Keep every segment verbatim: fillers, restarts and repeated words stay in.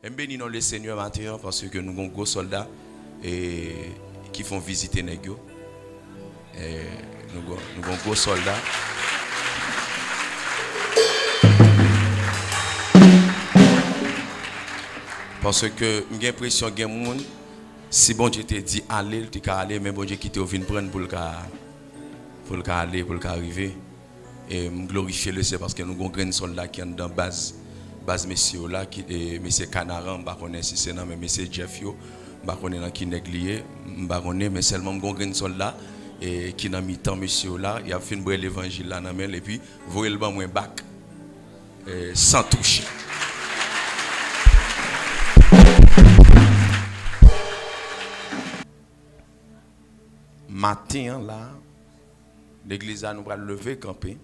E m beni non Lesenyè maten an, paske nou gon gwo sòlda, e, ki fon vizite nèg yo. E, nou gon, nou gon gwo sòlda. Paske m gen enpresyon gen moun, si Bondye te di ale, li te ka ale, men Bondye kite yo vin pran l pou l ka, pou l ka ale, pou l ka rive. E m glorifye Lesenyè paske nou gon grenn sòlda ki anndan baz, baz mesye yo la, ki, e, mesye Kanaran, m pa konnen si se nan men mesye Jeff yo, m pa konnen nan ki nèg li ye, m pa konnen, men sèlman m gon grenn sòlda, e, ki nan mitan mesye yo la, y ap fin bwè levanjil la nan men l, epi voye l ban mwen bak, e, san touche. Maten an la, legliz la nou pral leve kanpe.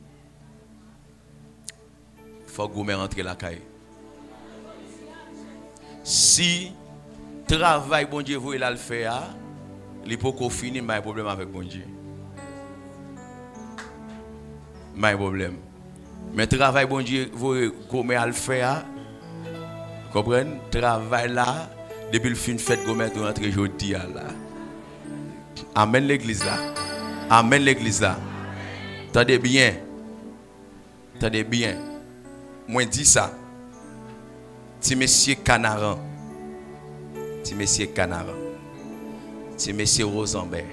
Fòk gwo mè rantre lakay. Si travay Bondye voye l al fè a, li poko fini, m pa gen pwoblèm avèk Bondye. M pa gen pwoblèm. Men travay Bondye voye gwo mè al fè a, konprann, travay la, depi l fin fèt, gwo mè tou rantre jodi a la. Amèn legliz la. Amèn legliz la. Tande byen. Tande byen. Mwen di sa. Ti mesye Kanaran. Ti mesye Kanaran. Ti mesye Wozanbè.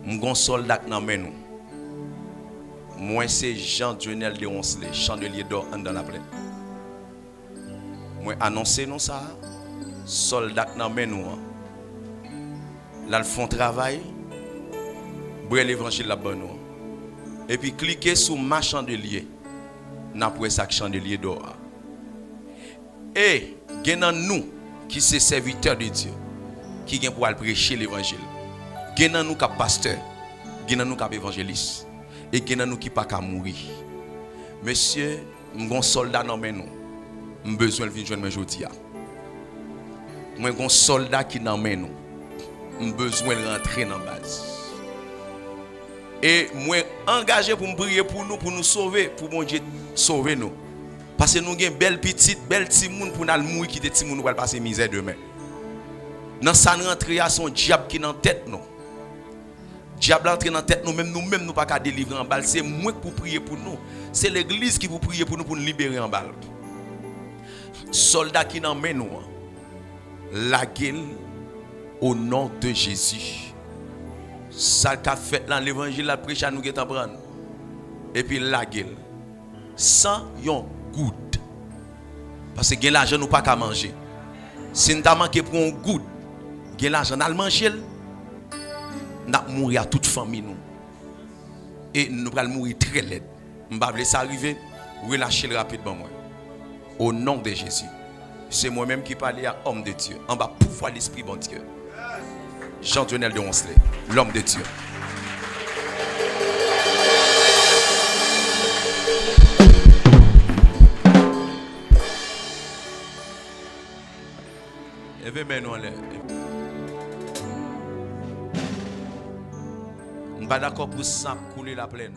M gon sòlda k nan men nou. Mwen se Jean Dionel Deroncelet, chandelye dò anndan laplèn. Mwen anonse nou sa, sòlda k nan men nou an, l al fè yon travay, bwè levanjil l ap ban nou an. Epi klike sou ma chandelye, n ap wè sa k chandelye dò a. E gen nan nou ki se sèvitè de Dye, ki gen pou al preche levanjil. Gen nan nou k ap pastè, gen nan nou k ap evanjelis, e gen nan nou ki pa ka mouri. Mesye, m gon sòlda nan men nou. M bezwen l vin jwenn mwen jodi a. Mwen gon sòlda ki nan men nou. M bezwen l rantre nan baz. E mwen angaje pou m priye pou nou, pou nou sove, pou Bondye sove nou. Paske nou gen bèl pitit, bèl timoun pou n al mouri, kite timoun nou pral pase mizè demen. Nan sa n rantre a, se yon dyab ki nan tèt nou. Dyab la antre nan tèt nou, menm nou menm nou pa ka delivre anba l. Se mwen k pou priye pou nou. Se legliz ki pou priye pou nou, pou n libere anba l. Sòlda ki nan men nou an, lage l o non de Jezi. Sa k ap fèt la, levanjil l ap preche a, nou gentan pran l. Epi lage l. San yon goud. Paske gen lajan nou pa ka manje. Si n ta manke pou yon goud, gen lajan n al manje l, n ap mouri a tout fanmi nou. E nou pral mouri trè lèd. M pa vle sa rive, relache l rapid ban mwen. O non de Jezi. Se mwen menm ki pale a, òm de Dye, anba pouvwa Lespri Bondye. Jean Dionel Deroncelet, l'homme de Dieu. Leve men nou anlè. M pa dakò pou san ap koule laplèn.